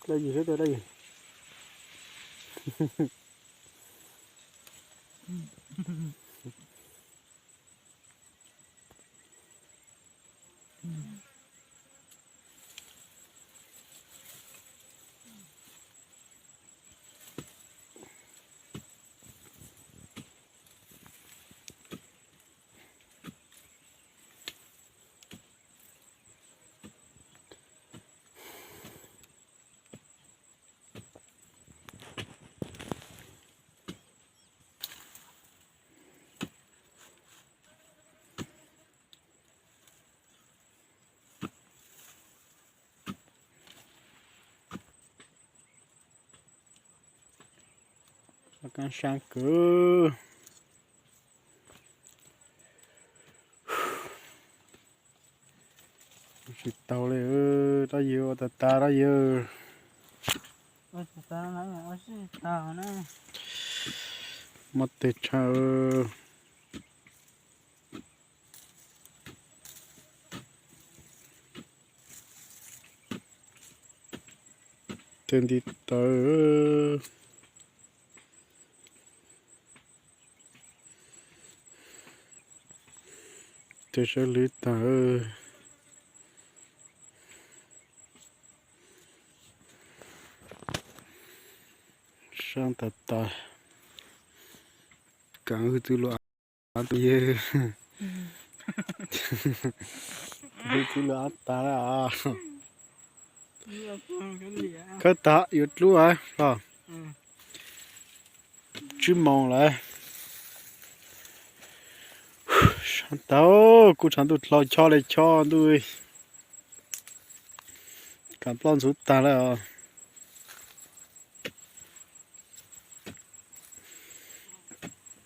Dab ywg, dab ywg. Sab kab sab kawg. Tsis tau li, dab ywg, ua tag tas dab ywg. Muab tes tshaj. Tes nti tawv. Tes sawv lwv tag. Sab tag tas. Kav hwj txwv lug av tas yawg. Hwj txwv lug av tas lawm. Khawb tag yuav dlub los. Tsib moos lawm. Sab tag, kuj tshav ntuj dlau, chob li chob ntuj. Kam ploj ntxhuv tag lawm os.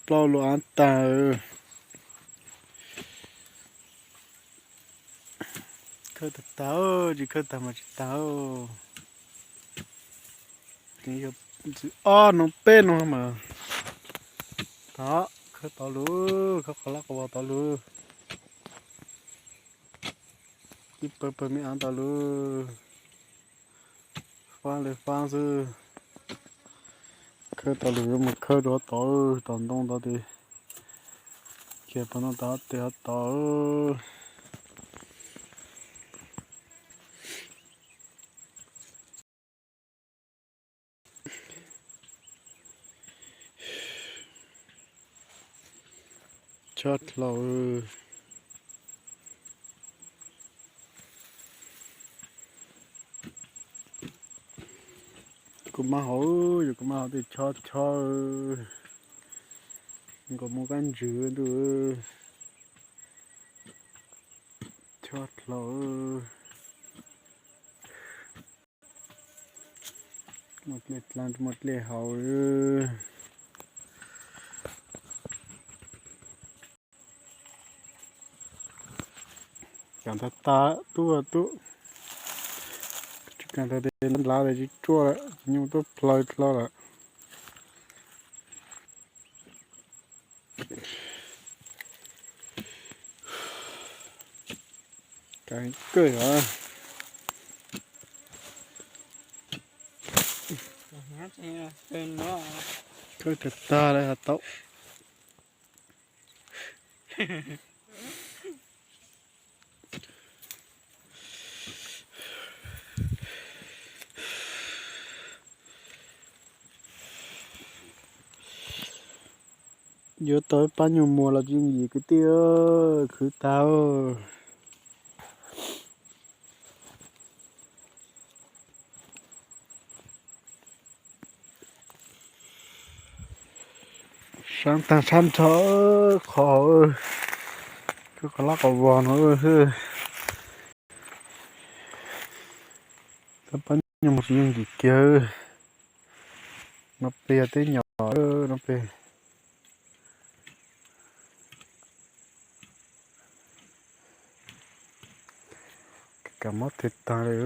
Ploj lug av tag. Khawb tag tag, tsis khawb tag mas tsis tag. Ntxwv ob noog peb noog mas tag, khawb tau lug, khawb qhov lab qhov vog tau lug. Ib pawg pawg me av tau lug. Fab li fab xwb. Khawb tau lug yuav mus khawb rau hov tod, tom ntoo tod tes. Kiag tau ntoo tod tes hov tod. Chob dlhau. Kuv mab hauv, yog kuv mab hauv tej chob chob nkaus muaj kab ntsws ntuj. Chob dlhau. Muaj dlej dlaa, muaj dlej hauv. Kav tag tag tub tub. Tsis kav tag tes nlav tes tsis tsuaj lawm, nyuj tuaj plhaw dlhau lawm. Kav kawg os. Khawb tag tag lawm has tau. Yuav tau ib pab nyuj muag los tsis yooj yim kwv tij, khwv tag. Sab tag sab nrho, qhov hauv, qhov lab qhov vog no xwb. Tab pab nyuj muag tsis yooj yim kiag. No peb yog teb nyom no peb. Kam mob tes tag li.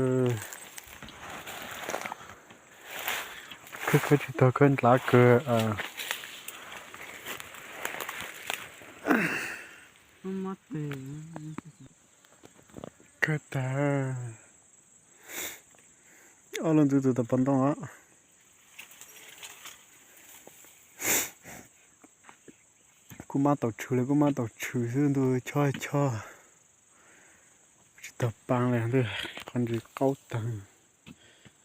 Khawb khawb tsis tau, khawb ntlav kawg. Khawb tag. Ob lub ntxwv tus tom pas ntoo os. Kuj mab tau tshwm li, kuj mab tau tshwm xwb, ntuj, chob chob, tsis tau pa li, ntuj, qhov ntsis qaub tag.